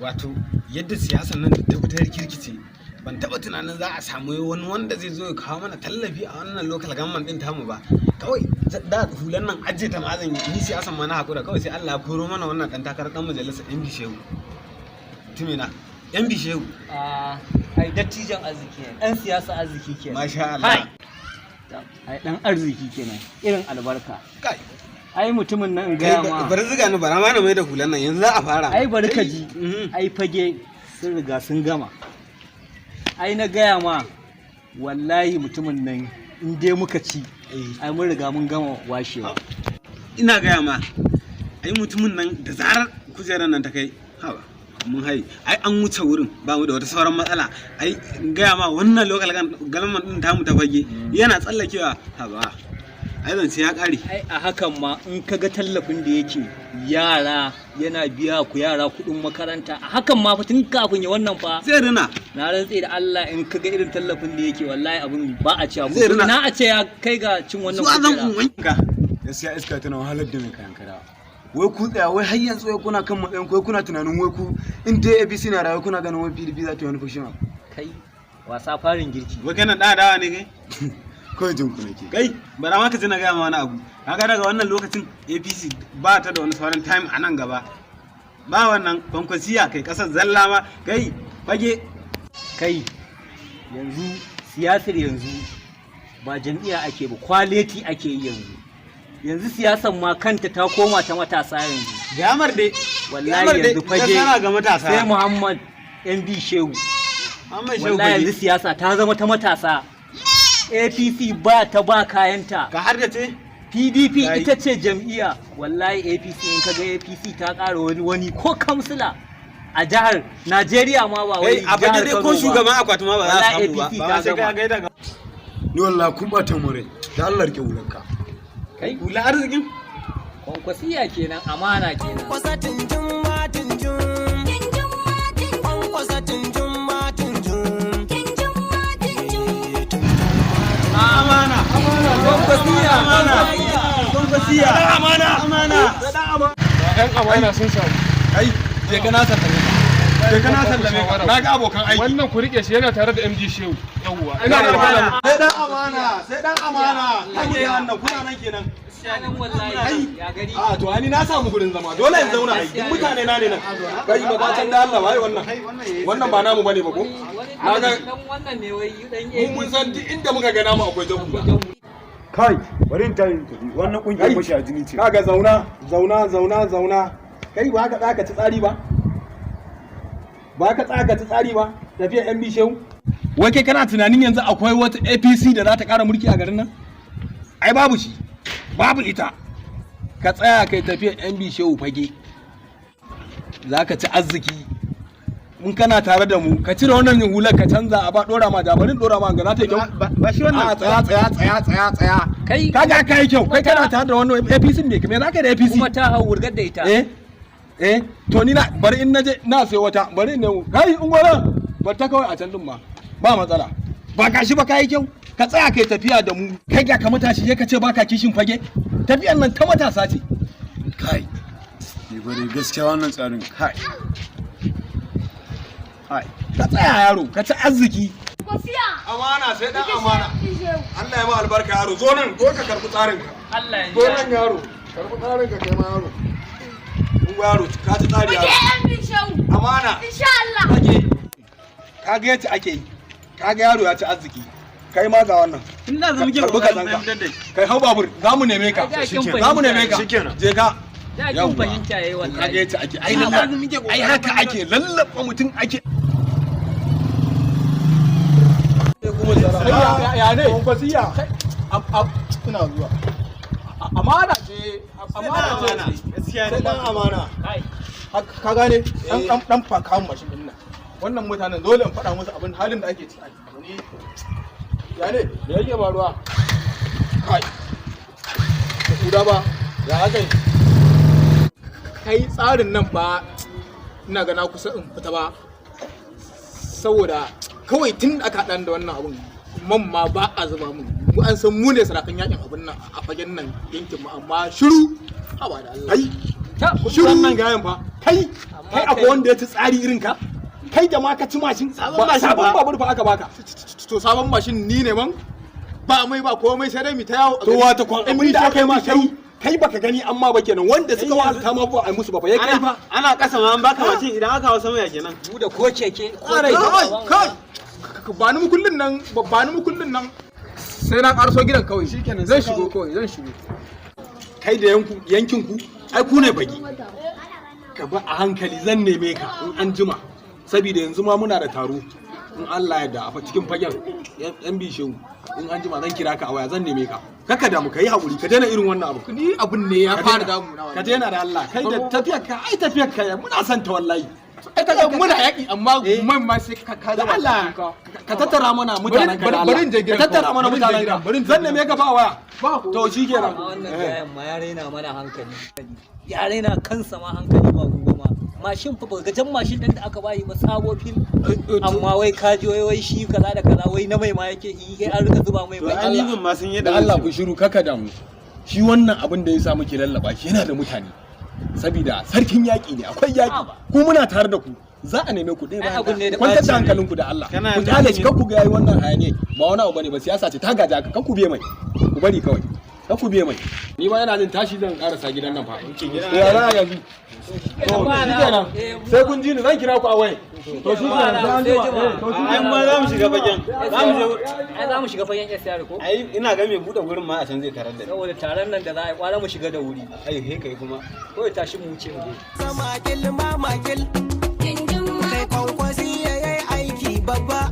Wato yadda siyasan nan ta fitar kirkice, ban taba tunanin za a samu wani wanda zai zo ya kawo mana tallafi a wannan local government din tamu ba. Kawai da hulan nan ajiye ta ma zan yi, ni siyasan ma na hakura. Kawai sai Allah ya koro mana wannan dan takarar dan majalisar MB Shehu, tumina MB Shehu. Ah, ai dattijan arziki ne, dan siyasa arziki kenan. Masha Allah. Ai dan arziki kenan, irin albarka. Kai. Ai mutumin nan in kai gaya ma. Bari ziga ni, bara ma na mai da hulan nan, yanzu za a fara. Ai bari ka ji. Ai fage sun riga sun gama. Ai na gaya ma, wallahi mutumin nan in dai muka ci, ai mun riga mun gama washewa. Ina gaya ma, ai mutumin nan da zarar kujerar nan ta kai, haba, mun hai, ai an wuce wurin, ba mu da wata sauran matsala. Ai in gaya ma, wannan local government din tamu ta Fage yana tsallakewa, haba, ai zance ya kare. Ai a hakan ma in ka ga tallafin da yake yara, yana biya ku yara kuɗin makaranta, a hakan ma fa tun kafin ya wannan fa. Zai rina. Na rantse da Allah, in ka ga irin tallafin da yake, wallahi abin ba a cewa. Zai rina. Na a ce ya kai ga cin wannan Zuwa zan kujera. Wanka. Gaskiya iska tana wahalar da mai kayan kara. Wai ku tsaya, wai har yanzu wai kuna kan matsayin, wai kuna tunanin wai ku in dai APC na rayuwa, kuna ganin wai PDP za ta yi wani fushin abu? Kai, wasa farin girki. Wai kana da dawa ne kai? Kawai jin ku nake. Kai, bara ma ka ji na gaya ma wani abu. Kaga daga wannan lokacin APC ba ta da wani sauran time a nan gaba, ba wannan Kwankwasiya, kai kasar zalla ma, kai Fage. Kai, yanzu siyasar yanzu ba jam'iyya ake ba, quality ake yi yanzu. Yanzu siyasan ma kanta ta koma ta matasa yanzu. Gamar dai. Wallahi Gamar dai, yanzu Fage nasara ga matasa. Sai Muhammad MB Shehu. Muhammad Shehu. Wallahi yanzu Fage. siyasa ta zama ta matasa. APC ba ta ba kayanta. Ka har da ce PDP Yayi. ita ce jam'iyya. Wallahi APC, in kaga APC ta ƙara wani wani ko kamsila a jihar Najeriya ma, ba wai kai a jihar fage dai Kano ko ba. shugaban akwati ma ba za a Wallahi samu ba. APC Ba ta ma sai ka gama. gaida ga Ni wallahi kun bata mu rai da Allah, rike hularka. Kai. Hula arzikin. Kwankwasiya kenan, amana kenan. Kwankwasa tunjun ma tunjun. Kwankwasa tunjun ma tunjun. Amana. Kwankwasiya. Amana. Kwankwasiya. Amana. Amana. Yan amana sun samu. Kai, je ka, na sallame ka. Je ka, na sallame ka. Na ga abokan aiki. Wannan ku rike shi, yana tare da MG Shehu. Yawwa, ina da alƙalami. Sai dan amana, sai dan amana. Kai ne wannan, kuna nan kenan? Wallahi ya gari. A to ani na samu gurin zama, dole in zauna ai, duk mutane na ne nan. Kai, ba can da Allah, wai wannan wannan ba namu bane ba ko? Na ga Dan wannan ne, wai dan mu mun san duk inda muka ga namu akwai jabu. Kai, bari in tayi in tafi, wannan kungiyar mashi jini ce. Kaga, zauna, zauna, zauna, zauna. Kai, ba ka tsaka ci tsari ba, ba ka tsaka ci tsari ba, tafiya yan bishewu. Wai kai kana tunanin yanzu akwai wata APC da za ta kara mulki a garin nan? Ai babu shi, babu ita. Ka tsaya kai tafiya yan bishewu Fage, za ka ci arziki mun kana tare da mu. Ka cire wannan hular, ka canza a ba dora ma jabarin, dora ma ga za ta yi kyau. Ba shi wannan. A tsaya, tsaya, tsaya, tsaya, tsaya. Kai. Kaga kai kyau, kai kana tare da wannan APC ne, me za ka yi da APC? Kuma ta hau, wurgar da ita. Eh eh, to ni na bari in naje na sayo wata, bari in nemo. Kai, ungwara, bar ta kawai a can din ma ba matsala ba. Gashi ba, kai kyau, ka tsaya kai tafiya da mu. Kai ga ka matashi, ka ce baka kishin Fage? Tafiyan nan ta matasa ce. Kai, ni bari gaskiya wannan tsarin, kai. Kai, ka tsaya yaro, ka ci arziki. Kwasiya. Amana sai dan amana. Allah ya ma albarka yaro, zo nan, zo ka karbi tsarin ka. Allah ya Zo nan yaro, karbi tsarin ka. Kai ma yaro, kun yaro, ka ci tsari Muke yaro. yan bishau. Amana. Insha Allah. Ake kaga yace ake yi, kaga yaro ya ci arziki. Kai ma ga wannan. Tun da muke Karbi kokarin kazanka. fahimtar da shi. Kai, hau babur, za mu neme ka. Ai, da kin Za mu neme ka. Shikenan. Je ka. Da kin Yawwa. fahimta yayi Kaga wallahi. yace ake ai lallaba, ai haka ake lallaba mutum ake. Ya ne Kwankwasiya, ina zuwa. Amana ce, amana ce. Gaskiya Sai ne. dan amana. Kai. Ka gane, dan dan dan faka mun mashin din nan. Wannan mutanen dole in faɗa musu abin halin da ake ciki. Ni ya ne? Me yake faruwa? Kai, ba kuda ba, ya aka yi? Kai, tsarin nan ba ina ga na kusa in fita ba, saboda kawai tun da aka haɗa ni da wannan abun, man ma ba a zuba mun. Mu an san mu ne sarakan yakin abun nan a fagen nan yankin mu, amma shiru, haba da Allah. Kai, Ta shiru wannan gayan fa kai. Kai akwai wanda ya ci tsari irin ka? Kai da ma ka ci mashin, Sabon mashin sabon ba. babur fa aka baka. To sabon mashin ni ne man ba mai ba komai, sai dai mu ta yawo a To gari. wata kwan abin da aka yi ma, kai baka gani amma ba kenan, wanda suka wahalta ma ba a yi musu ba fa ya kai fa. Ana kasa ma an baka mashin, idan aka hau sama ya kenan? Mu da ko keke ko Kai, kai, ba ni mukullin nan, ba ni mukullin nan, sai na karso gidan kawai. Shikenan, zan sai shigo kawai, zan shigo. Kai da yankin ku ai ku ne bagi. Ka ba a hankali, zan neme ka in an jima, saboda yanzu ma muna da taro in Allah ya da a cikin fagen yan bishewu. In an jima zan kira ka a waya, zan neme ka. Kaka damu, ka yi haƙuri, ka daina irin wannan abu. Ni abun ne ya Ka fara daina. damu na. Ka daina da Allah, kai da tafiyar ka, ai tafiyar ka muna son ta wallahi. Ai kaga muna yaki, amma man ma sai ka Da zama Allah ka tattara mana mutanen ka, da Bari in je Allah gidan ka tattara kawai. mana Bari in je mutanen gidan, ka. bari in je Zan neme ka fa a waya. Ba ko. To shikenan. Amma wannan gayan ma ya raina mana hankali, ya raina kansa ma hankali ba gobe ma. Mashin fa, ba gajan mashin din da aka bayi ba, sabo fil, amma wai kaji wai shi kaza da kaza, wai na mai ma yake yi, kai an rika zuba mai To mai. ai ni ban ma san yadda Da Allah zan ku shiru, kaka damu. Shi wannan abin da ya sa muke lallaba shi, yana da mutane, saboda sarkin yaƙi ne, akwai yaƙi. Ku muna tare da ku, za a neme ku ɗaya Ai, bayan abun ne ɗaya. da Kwantar da ɓacin rai. hankalinku da Allah. Kana Ku kyale shi, kar ku ga yayi wannan hayaniya, ba wani abu bane ba, siyasa ce ta gaja ka. Kar ku biye mai, ku bari kawai, kar ku biye mai. Ni ma yana jin tashi zan karasa gidan nan fa. To ya za a yanzu? To shikenan, sai kun ji ni, zan kira ku a waya. To shikenan, sai an jima. Eh, to Ai ma za mu shiga fagen, za mu je. Ai za mu shiga fagen SR ko? Ai ina ga mai bude gurin ma a can zai tarar da ni. Saboda taron nan da za a yi, kwara mu shiga da wuri. Ai he kai kuma. Kawai tashi mu wuce mu je. Makil ma makil. Kai Kwankwasi ya yi aiki babba.